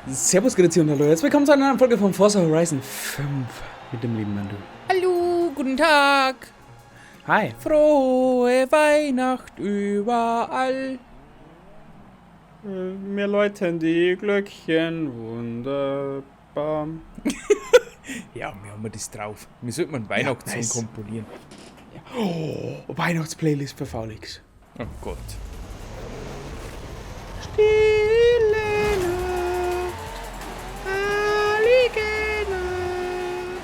Servus, Grüezi und hallo. Herzlich willkommen zu einer neuen Folge von Forza Horizon 5 mit dem lieben Mandu. Hallo, guten Tag. Hi. Frohe Weihnacht überall. Mir läuten die Glöckchen wunderbar. Ja, wir haben das drauf. Wir sollten einen Weihnachtssong nice. komponieren. Oh, Weihnachtsplaylist für Faulix. Oh Gott. Stille Nacht, heilige Nacht,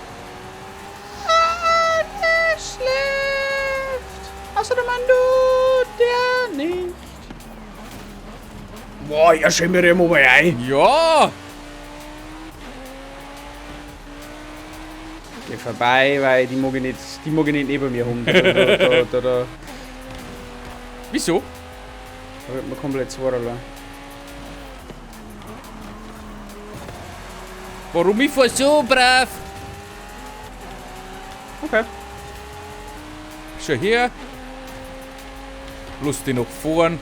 alles schläft, außer der Mandu, der nicht. Boah, ja, schön mir immer mal ein. Ja! Geh vorbei, weil die mag ich nicht, die mag ich nicht neben mir haben. Da. Wieso? Da wird mir komplett zweierlei. Warum ich fahr so brav? Okay. Schau her. Lass dich noch fahren.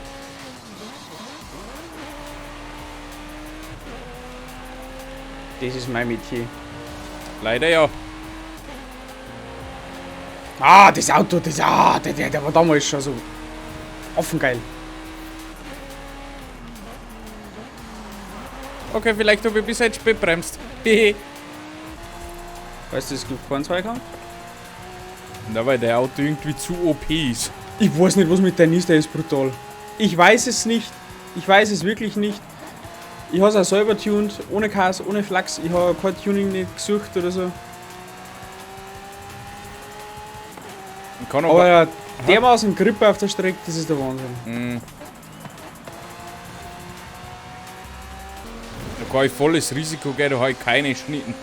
Das ist mein Metier. Leider ja. Ah, das Auto, das, der war damals schon so offen geil. Okay, vielleicht habe ich bis jetzt spät bremst. Hehe. Weißt du, es gibt keinen Zweikampf? Na, weil der Auto irgendwie zu OP ist. Ich weiß nicht, was mit deinem ist, der ist brutal. Ich weiß es nicht. Ich weiß es wirklich nicht. Ich habe es auch selber tuned, ohne Chaos, ohne Flachs. Ich habe kein Tuning nicht gesucht oder so. Ich kann aber. Aber dermaßen Grip auf der Strecke, das ist der Wahnsinn. Mhm. Da kann ich volles Risiko gehen, da habe ich keine Schnitten.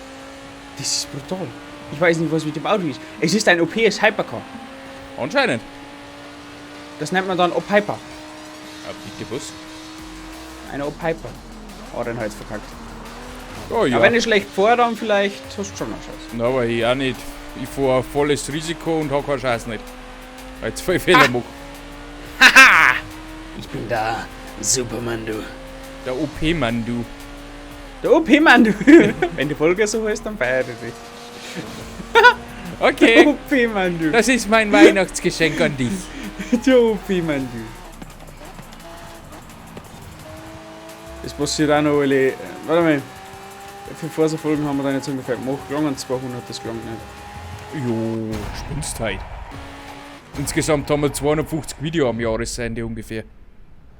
Das ist brutal. Ich weiß nicht, was mit dem Auto ist. Es ist ein OPS Hypercar. Anscheinend. Das nennt man dann Op-Hyper. Ja, bitte was? Eine Op-Hyper. Oh, den hab ich jetzt verkackt. Oh ja. Aber wenn ich schlecht fahre, dann vielleicht hast du schon eine Chance. Na, aber ich auch nicht. Ich fahre volles Risiko und habe keine Chance nicht. Weil ich zwei Fehler mache. Haha! Ich bin da. Superman, du. Der OP-Mann, du. Der OP-Mann, du. Wenn die Folge so heißt, dann feiere ich dich. Okay. OP-Mann, du. Das ist mein Weihnachtsgeschenk an dich. Der OP-Mann, du. Das passiert auch noch alle. Warte mal. Wie viele Forza-Folgen haben wir da jetzt ungefähr gemacht? Gelangen 200, das gelangt nicht. Jo, spinnst halt. Insgesamt haben wir 250 Video am Jahresende ungefähr.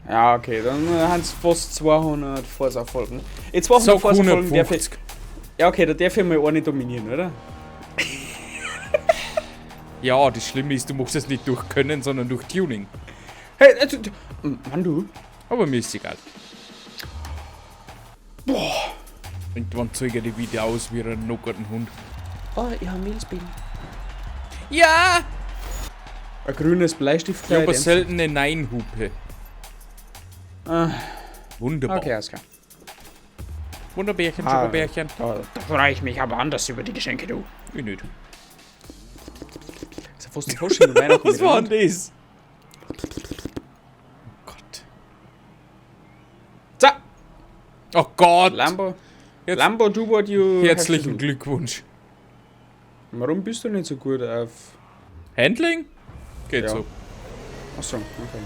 Ja, okay, dann haben es fast 200 Forza-Folgen. 200 Sag Forza-Folgen darf ich. 150. Ja, okay, da darf ich mal eine dominieren, oder? Ja, das Schlimme ist, du machst es nicht durch Können, sondern durch Tuning. Hey, Mann, du. Aber mir ist egal. Boah. Irgendwann zeige ich die wieder aus wie einen nockerten Hund. Oh, ich hab Milzbienen. Ja! Ein grünes Bleistift. Ich habe eine seltene Nein-Hupe. Ah, Wunderbar. okay, alles klar. Wunderbärchen, Ah. Schokobärchen. Da freue ich mich aber anders über die Geschenke, du. Ich nicht. Das ist ja fast ein Fasching und Weihnachten. Was war denn das? Oh Gott. So, Oh Gott! Lambo. Jetzt- Lambo, do what you Herzlichen have to do. Glückwunsch. Warum bist du nicht so gut auf... Handling? Geht Ja. so. Achso, okay.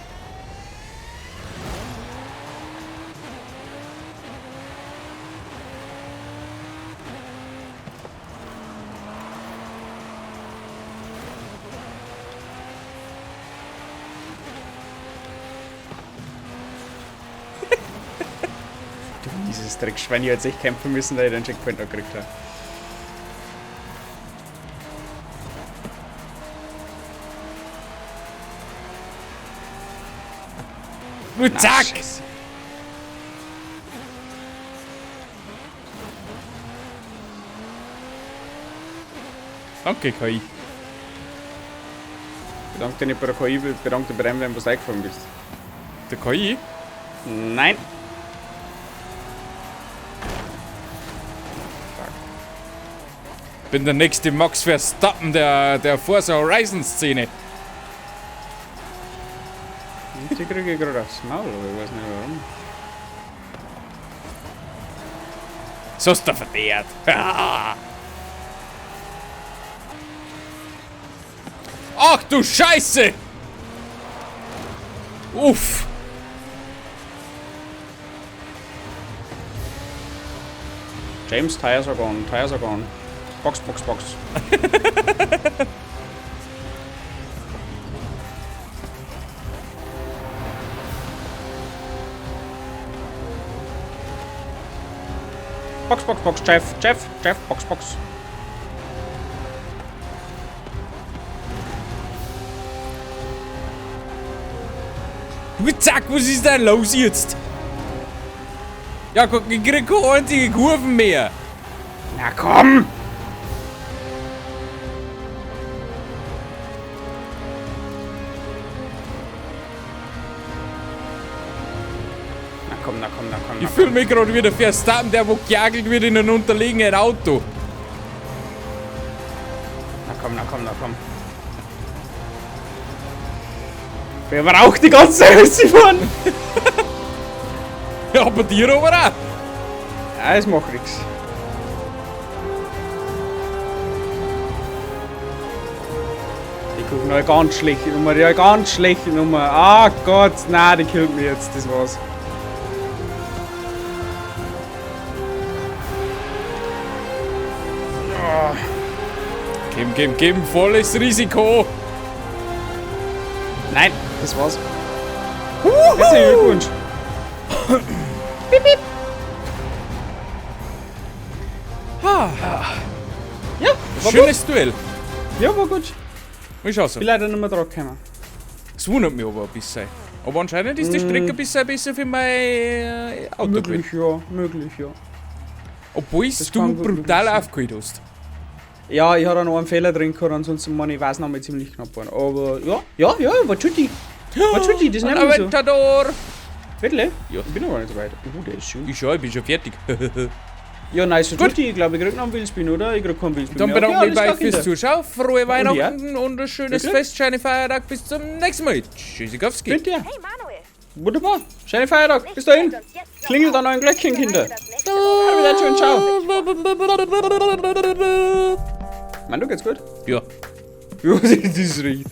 Du, dieses Dreckschwein, ich hätte echt kämpfen müssen, da ich den Checkpoint noch gekriegt habe. Du zack! Scheiße. Danke, KI. Bedank dich nicht bei der KI, bedank dich bei dem, wenn du eingefahren bist. Der KI? Nein. Bin der nächste Max Verstappen der Forza Horizon Szene. Und die kriege ich gerade aufs Maul, aber ich weiß nicht warum. Das hast du verdient. Ach du Scheiße! Uff! James, tires are gone, tires are gone. Box, box, box. Box, box, box, Jeff, Jeff, Jeff, box, box. Zack, was ist denn los jetzt? Ja, guck, ich krieg keine einzige Kurven mehr. Na komm! Na komm, na komm, na komm. Ich fühle mich gerade wie der Verstappen, der wo gejagelt wird in einem unterlegenen Auto. Na komm, na komm, na komm. Wer braucht die ganze Zeit fahren? Ja, bei dir aber auch. Ja, das macht nix. Die gucken eine ganz schlechte Nummer, ja, ganz schlechte Nummer. Ah Gott, nein, die killt mich jetzt, das war's. Geben, geben, geben, volles Risiko. Nein, das war's. Herzlichen Glückwunsch. Piep, piep. Ja, war Schönes Duell. gut. Ja, war gut. Mal schauen. Bin leider nicht mehr dran gekommen. Es wundert mich aber ein bisschen. Aber anscheinend ist die Strecke ein bisschen besser für mein Auto. Möglich, ja. Möglich, ja. Obwohl Das du kann gut möglich brutal sein. aufgeholt hast. Ja, ich habe da noch einen Fehler drin gehabt, ansonsten meine ich weiß noch mal ziemlich knapp geworden. Aber ja, ja, ja, war Tutti. War Tutti, das nehmen wir so. Aventador! Wirklich? Ja. Ich bin noch gar nicht so weit. Der ist schön. Ich schau, ich bin schon fertig. Ja, nice. Gut. Tutti, ich glaube, ich krieg noch einen Wheelspin, oder? Ich krieg keinen Wheelspin Dann mehr. bedanke Okay, ich mich bei alles euch klar, fürs Kinder. Zuschauen. Frohe Weihnachten und ein schönes Wirklich? Fest, schöne Feiertag. Bis zum nächsten Mal. Tschüssikowski. Bitte. Hey Manuel. Wunderbar. Schönen Feiertag. Bis dahin. Klingelt an euren Glöckchen, Kinder. Arrivederci und ciao. Mann, du geht's gut? Ja. Ja, das ist richtig.